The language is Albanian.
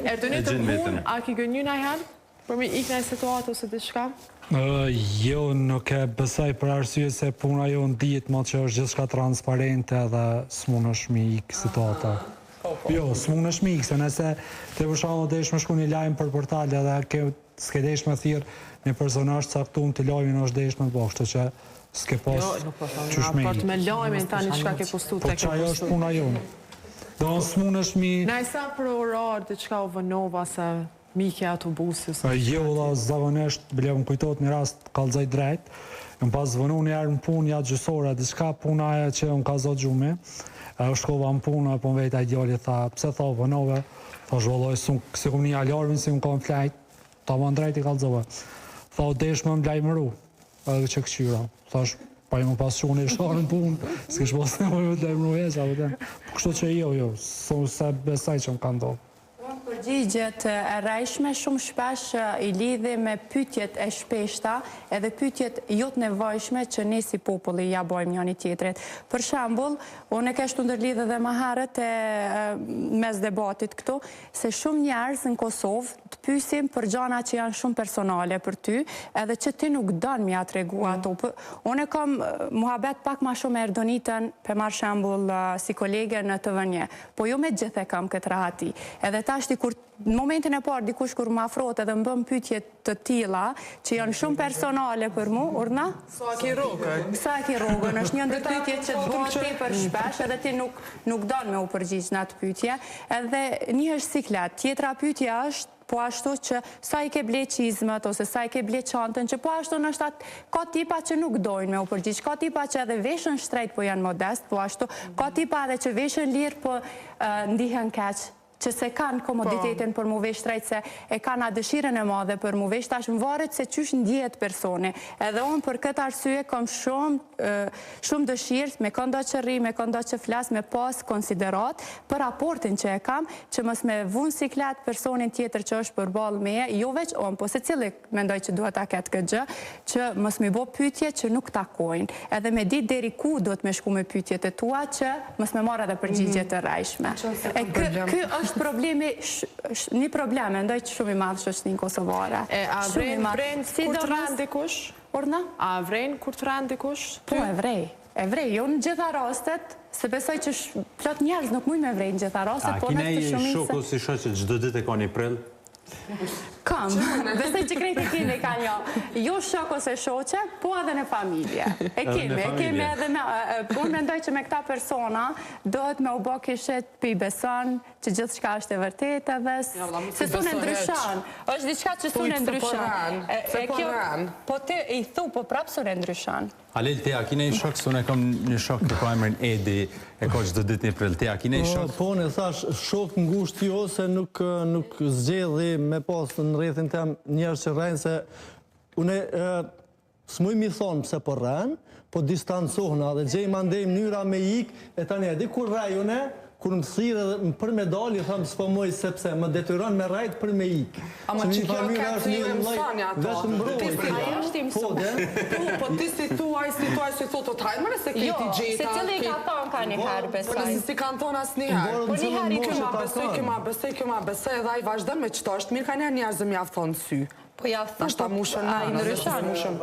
Erdonita E gjen veten. punë, a ki gënjy najherë? Për me ik naj situatë ose diçka? Jo, nuk e besoj për arsye se puna jonë dihet ma që është gjithçka transparente dhe s'munësh me ik situata. Po, po. Jo, s'munësh me ik, se nëse ti për shembull desh me shku një lajm për portal edhe ke s'ke desh me thirr një personazh caktuar të lajmin është desh me bo, kështu që s'ke pas Jo, nuk po thom, qysh me raport ik. me lajmin tani çka ke postu, Po te ke që ajo është postu. puna jonë. Do s'munësh mi Naj sa për orar, diçka u vënova se mike autobusi ose Jo, diçka vëlla, zakonisht, bile më kujtohet një rast kallzoj drejt. Më pas vënu një herë në punë, ja gjysora, diçka puna ajo që më ka zot gjumi. E shkova në punë, po më vejt ai djali tha, pse tha vënove? Thash vëllai, s'un se kum një alarmin si më kam flajt. Tamam drejt i kallzova. Tha, u desh më m'lajmëru. Edhe që këqyra. Thash, pa i më pas quni isha në punë, s'kish pas nevojë me t'lajmëru hiç, apo të. Kështu që jo, jo, s'u se besoj që më ka ndodhur. Unë përgjigjet e rrejshme shumë shpesh i lidhi me pyetjet e shpeshta edhe pyetjet jo të nevojshme që ne si populli ja bojmë njëri tjetrit. Për shembull, unë e kesh të ndërlidh edhe më herët e mes debatit këtu, se shumë njerëz në Kosovë të pyesin për gjana që janë shumë personale për ty, edhe që ti nuk don m'ja tregu ato. Po, unë kam muhabet pak ma shumë me Erdonitën, pe marr shembull si kolege në TV1, po jo me gjithë e kam këtë rahati. Edhe tashti kur në momentin e parë dikush kur më afrohet edhe më bën pyetje të tilla që janë shumë personale për mu, urdhna? Sa e ki rrogën? Sa e ki rrogën, është një ndër pyetjet që të bëhet tepër shpesh edhe ti nuk nuk don me u përgjigj në atë pyetje, edhe nihesh siklet. Tjetra pyetje është po ashtu që sa i ke ble çizmet ose sa i ke ble çantën, që po ashtu ndoshta ka tipa që nuk dojnë me u përgjigj, ka tipa që edhe veshën shtrejt po janë modest, po ashtu, ka tipa edhe që veshën lirë po ndihen keq që s'e kanë komoditetin për mu vesh shtrejt se e kanë atë dëshirën e madhe për mu vesh, tash varet se qysh ndjehet personi. Edhe unë për këtë arsye kam shumë shumë dëshirë me këndo që rri, me këndo që flas, me pas konsiderat për raportin që e kam, që mos me vu në siklet personin tjetër që është përballë meje, jo veç unë, po secili mendoj që duhet ta ketë këtë gjë, që mos mi bo pyetje që nuk takojnë, edhe me ditë deri ku duhet me shku me pyetjet e tua që mos me marrë edhe përgjigje të rrejshme. E ky ky është problemi një problem mendoj që shumë i madh në shoqërinë kosovare. E a Shumë i vren madh. vren kur të rren Sidomos dikush? Urdhna? A vren kur të rren dikush Po ty? e vrej. E vrej, jo në gjitha rastet, se besoj që plot njerëz nuk mujnë me vrejt në gjitha rastet, A po ki në të naj shumicën shok ose shoqe që çdo ditë e ka një prill? Kam, besoj që krejt e kemi ka një, jo shok ose shoqe, po edhe në familje. E kemi, e kemi edhe me, unë mendoj që me këta persona duhet me u bo kishe po i beson, që gjithçka është e vërtetë edhe se s'un e ndryshon. Është diçka që s'un e ndryshon. E kjo, po ti i thu, po prapë s'un e ndryshon. Halil, ti a ki naj shok, se unë e kam një shok që ka emrin Edi, e ka çdo ditë një prill. Ti a ki naj Po, shok? po, unë thash, shok ngushtë jo, se nuk, nuk zgjedhi me pas në rrethin tem njerëz që rrejnë, se unë s'muj mi thonë pse po rren, po distancohna dhe gjej mandej mënyra me ik, e tani e di kur rrej unë, kur më thirr edhe më për me dal, i them s'po muj sepse më detyron me rrejt për me ik. Ama Që që një kjo familje ka është ty një e lloj mëson ato. Vetëm Ti mbrojtje. si Ai është i Po, mësuar. dhe? Po, po ti si thua, si thua, si thotë, të hajde mëre se Jo, krejt i gjeta. se cili ka thonë ka një herë, Po besoj. nëse si kanë thonë asnjëherë. Varet Po në një cilën herë i Kjo moshë ma ta besoj, kanë. kjo ma besoj, kjo ma besoj, edhe ai vazhdon me qëto është mirë ka njerë njerëz më ja thonë sy. Po ja Tash ta thu, po mushën ai nënën, ndryshon. mushën.